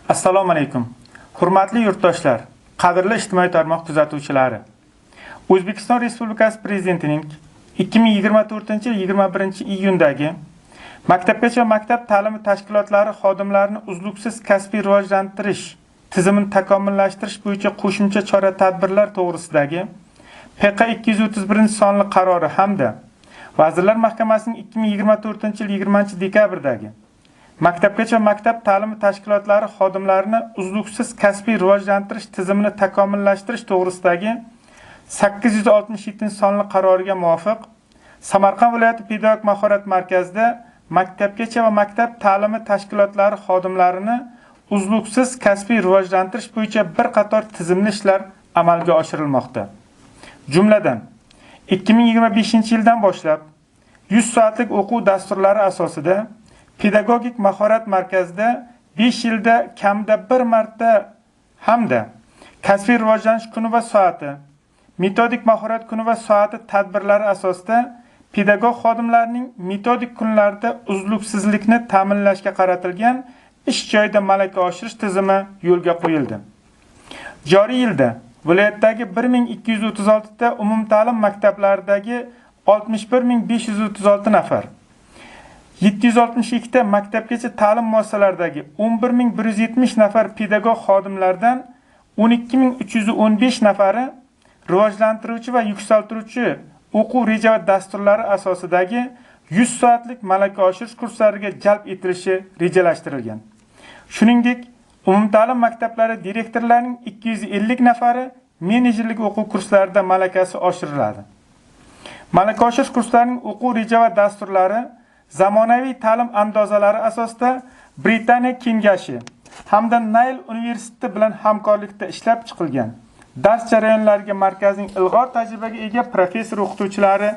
Assalomu alaykum. Hurmatli yurtdoshlar, qadrli ijtimoiy tarmoq kuzatuvchilari. O'zbekiston Respublikasi Prezidentining 2024-yil 21-iyundagi Maktabgacha maktab ta'limi tashkilotlari xodimlarini uzluksiz kasbiy rivojlantirish tizimini takomillashtirish bo'yicha qo'shimcha chora-tadbirlar to'g'risidagi PQ 231-sonli qarori hamda Vazirlar Mahkamasining 2024-yil 20-dekabrdagi Maktabgacha maktab ta'limi tashkilotlari xodimlarini uzluksiz kasbiy rivojlantirish tizimini takomillashtirish to'g'risidagi 867-sonli qaroriga muvofiq Samarqand viloyati pedagogik mahorat markazida maktabgacha va maktab ta'limi tashkilotlari xodimlarini uzluksiz kasbiy rivojlantirish bo'yicha bir qator tizimli ishlar amalga oshirilmoqda. Jumladan, 2025-yildan boshlab 100 soatlik o'quv dasturlari asosida pedagogik mahorat markazida 5 yilda kamida bir marta hamda kasbiy rivojlanish kuni va soati, metodik mahorat kuni va soati tadbirlari asosida pedagog xodimlarning metodik kunlarida uzluksizlikni ta'minlashga qaratilgan ish joyida malaka oshirish tizimi yo'lga qo'yildi. Joriy yilda viloyatdagi 1236 ta umumta'lim maktablaridagi 61536 nafar, 762 ta maktabgacha ta'lim muassasalaridagi 11170 nafar pedagog xodimlardan 12315 nafari rivojlantiruvchi va yuksaltiruvchi o'quv reja va dasturlari asosidagi 100 soatlik malaka oshirish kurslariga jalb etilishi rejalashtirilgan. Shuningdek, umumta'lim maktablari direktorlarining 250 nafari menejerlik o'quv kurslarida malakasi oshiriladi. Malaka oshirish kurslarining o'quv reja va dasturlari zamonaviy ta'lim andozalari asosida Britaniya kengashi hamda Nayl universiteti bilan hamkorlikda ishlab chiqilgan dars jarayonlariga markazning ilg'or tajribaga ega professor o'qituvchilari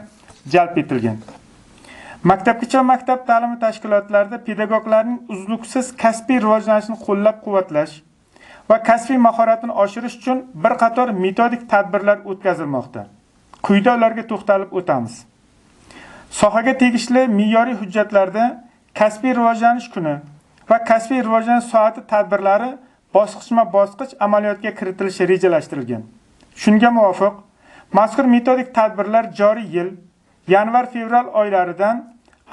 jalb etilgan. Maktabgacha maktab ta'limi tashkilotlarida pedagoglarning uzluksiz kasbiy rivojlanishini qo'llab-quvvatlash va kasbiy mahoratini oshirish uchun bir qator metodik tadbirlar o'tkazilmoqda. Quyida ularga to'xtalib o'tamiz. Sohaga tegishli me'yoriy hujjatlarda kasbiy rivojlanish kuni va kasbiy rivojlanish soati tadbirlari bosqichma-bosqich amaliyotga kiritilishi rejalashtirilgan. Shunga muvofiq, mazkur metodik tadbirlar joriy yil yanvar-fevral oylaridan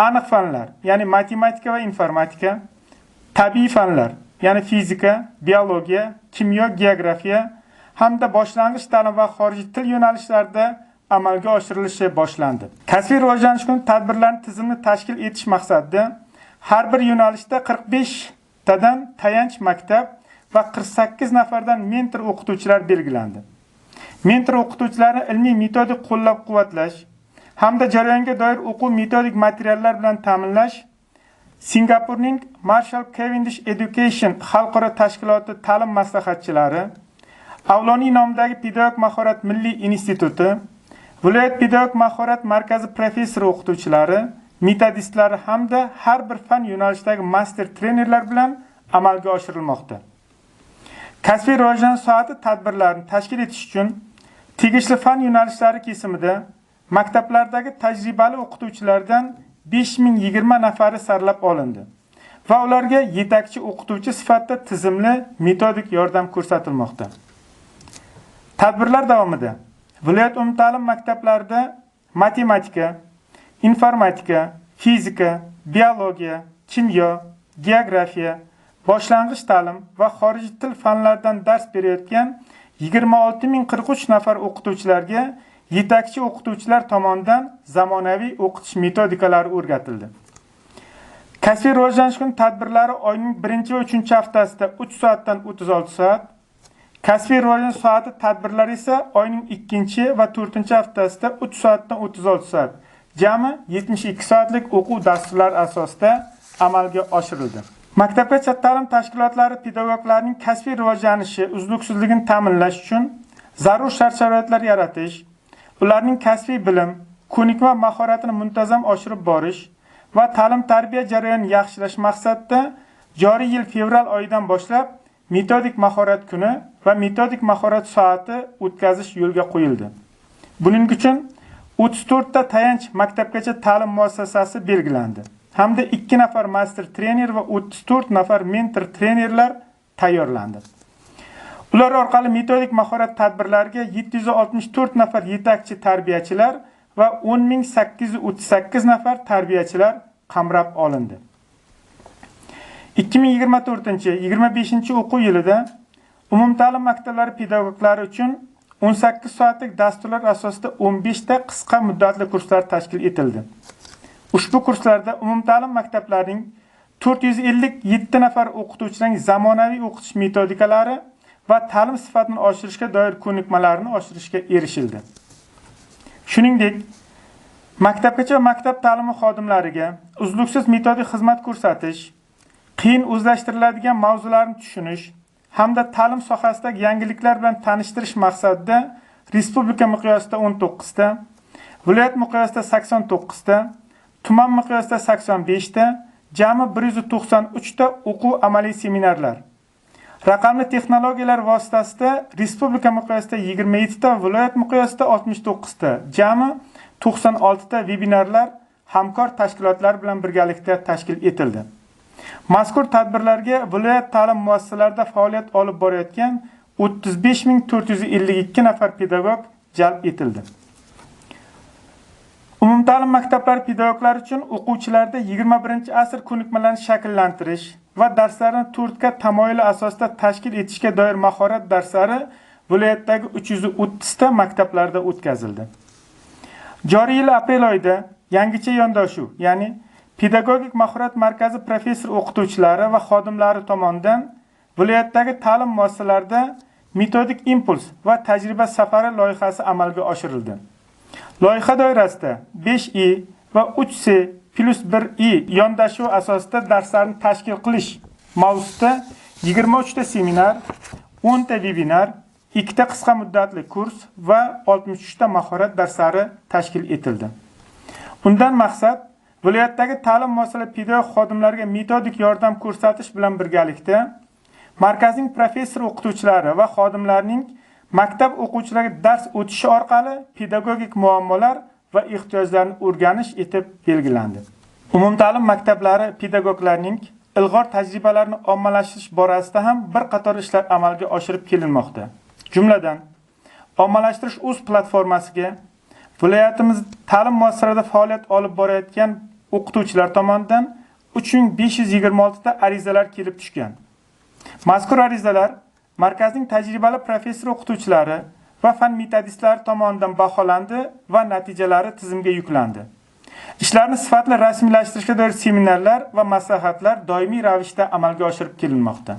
aniq fanlar, ya'ni matematika va informatika, tabiiy fanlar, ya'ni fizika, biologiya, kimyo, geografiya hamda boshlang'ich ta'lim va xorijiy til yo'nalishlarida amalga oshirilishi boshlandi. Kasbiy rivojlanish kuni tadbirlarini tizimni tashkil etish maqsadida har bir yo'nalishda 45 tadan tayanch maktab va 48 nafardan mentor o'qituvchilar belgilandi. Mentor o'qituvchilarni ilmiy metodik qo'llab-quvvatlash hamda jarayonga doir o'quv metodik materiallar bilan ta'minlash Singapurning Marshall Cavendish Education xalqaro tashkiloti ta'lim maslahatchilari, Avloniy nomidagi pedagogik mahorat milliy instituti, viloyat pedagogik mahorat markazi professor o'qituvchilari, metodistlari hamda har bir fan yo'nalishidagi master trenerlar bilan amalga oshirilmoqda. Kasbiy rivojlanish soati tadbirlarini tashkil etish uchun tegishli fan yo'nalishlari kesimida maktablardagi tajribali o'qituvchilardan 5020 nafari saralab olindi va ularga yetakchi o'qituvchi sifatida tizimli metodik yordam ko'rsatilmoqda. Tadbirlar davomida viloyat umumta'lim maktablarida matematika, informatika, fizika, biologiya, kimyo, geografiya, boshlang'ich ta'lim va xorijiy til fanlaridan dars berayotgan 26043 nafar o'qituvchilarga yetakchi o'qituvchilar tomonidan zamonaviy o'qitish metodikalari o'rgatildi. Kasbiy rivojlanish kuni tadbirlari oyning 1 va 3 haftasida 3 soatdan 36 soat, kasbiy rivojlanish soati tadbirlari esa oyning 2 va 4 haftasida 3 soatdan 36 soat, jami 72 soatlik o'quv dasturlari asosida amalga oshirildi. Maktabgacha ta'lim tashkilotlari pedagoglarining kasbiy rivojlanishi uzluksizligini ta'minlash uchun zarur shart-sharoitlar yaratish, ularning kasbiy bilim, ko'nikma mahoratini muntazam oshirib borish va ta'lim-tarbiya jarayonini yaxshilash maqsadida joriy yil fevral oyidan boshlab metodik mahorat kuni va metodik mahorat soati o'tkazish yo'lga qo'yildi. Buning uchun 34 ta tayanch maktabgacha ta'lim muassasasi belgilandi hamda 2 nafar master trener va 34 nafar mentor trenerlar tayyorlandi. Ular orqali metodik mahorat tadbirlariga 764 nafar yetakchi tarbiyachilar va 10838 nafar tarbiyachilar qamrab olindi. 2024-25 o'quv yilida umumta'lim maktablari pedagoglari uchun 18 soatlik dasturlar asosida 15 ta qisqa muddatli kurslar tashkil etildi. Ushbu kurslarda umumta'lim maktablarining 457 nafar o'qituvchining zamonaviy o'qitish metodikalari va ta'lim sifatini oshirishga doir ko'nikmalarini oshirishga erishildi. Shuningdek, maktabgacha va maktab ta'limi xodimlariga uzluksiz metodik xizmat ko'rsatish, qiyin o'zlashtiriladigan mavzularni tushunish hamda ta'lim sohasidagi yangiliklar bilan tanishtirish maqsadida respublika miqyosida 19 ta, viloyat miqyosida 89 ta, tuman miqyosida 85 ta, jami 193 ta o'quv amaliy seminarlar, raqamli texnologiyalar vositasida respublika miqyosida 27 ta, viloyat miqyosida 69 ta, jami 96 ta vebinarlar hamkor tashkilotlar bilan birgalikda tashkil etildi. Mazkur tadbirlarga viloyat ta'lim muassasalarida faoliyat olib borayotgan 35452 nafar pedagog jalb etildi. Umumta'lim maktablari pedagoglari uchun o'quvchilarda 21-asr ko'nikmalarini shakllantirish va darslarni 4 ga tamoyili asosida tashkil etishga doir mahorat darslari viloyatdagi 330 ta maktablarda o'tkazildi. Joriy yil aprel oyida yangicha yondashuv, ya'ni Pedagogik mahorat markazi professor o'qituvchilari va xodimlari tomonidan viloyatdagi ta'lim muassasalarida metodik impuls va tajriba safari loyihasi amalga oshirildi. Loyiha doirasida 5I va 3C plus 1I yondashuv asosida darslarni tashkil qilish mavzusida 23 ta seminar, 10 ta vebinar, 2 ta qisqa muddatli kurs va 63 ta mahorat darslari tashkil etildi. Undan maqsad viloyatdagi ta'lim muassasalari pedagog xodimlariga metodik yordam ko'rsatish bilan birgalikda markazning professor o'qituvchilari va xodimlarining maktab o'quvchilariga dars o'tishi orqali pedagogik muammolar va ehtiyojlarni o'rganish etib belgilandi. Umumta'lim maktablari pedagoglarining ilg'or tajribalarini ommalashtirish borasida ham bir qator ishlar amalga oshirib kelinmoqda. Jumladan, ommalashtirish o'z platformasiga viloyatimiz ta'lim muassasalarida faoliyat olib borayotgan o'qituvchilar tomonidan 3526 ta arizalar kelib tushgan. Mazkur arizalar markazning tajribali professor o'qituvchilari va fan metodistlari tomonidan baholandi va natijalari tizimga yuklandi. Ishlarni sifatli rasmiylashtirishga doir seminarlar va maslahatlar doimiy ravishda amalga oshirib kelinmoqda.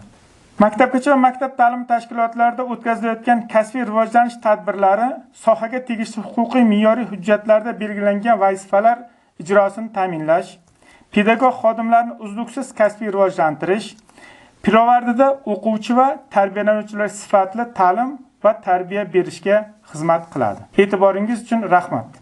Maktabgacha va maktab ta'limi tashkilotlarida o'tkazilayotgan kasbiy rivojlanish tadbirlari sohaga tegishli huquqiy me'yoriy hujjatlarda belgilangan vazifalar ijrosini ta'minlash, pedagog xodimlarni uzluksiz kasbiy rivojlantirish, pirovardida o'quvchi va tarbiyalanuvchilar sifatli ta'lim va tarbiya berishga xizmat qiladi. E'tiboringiz uchun rahmat.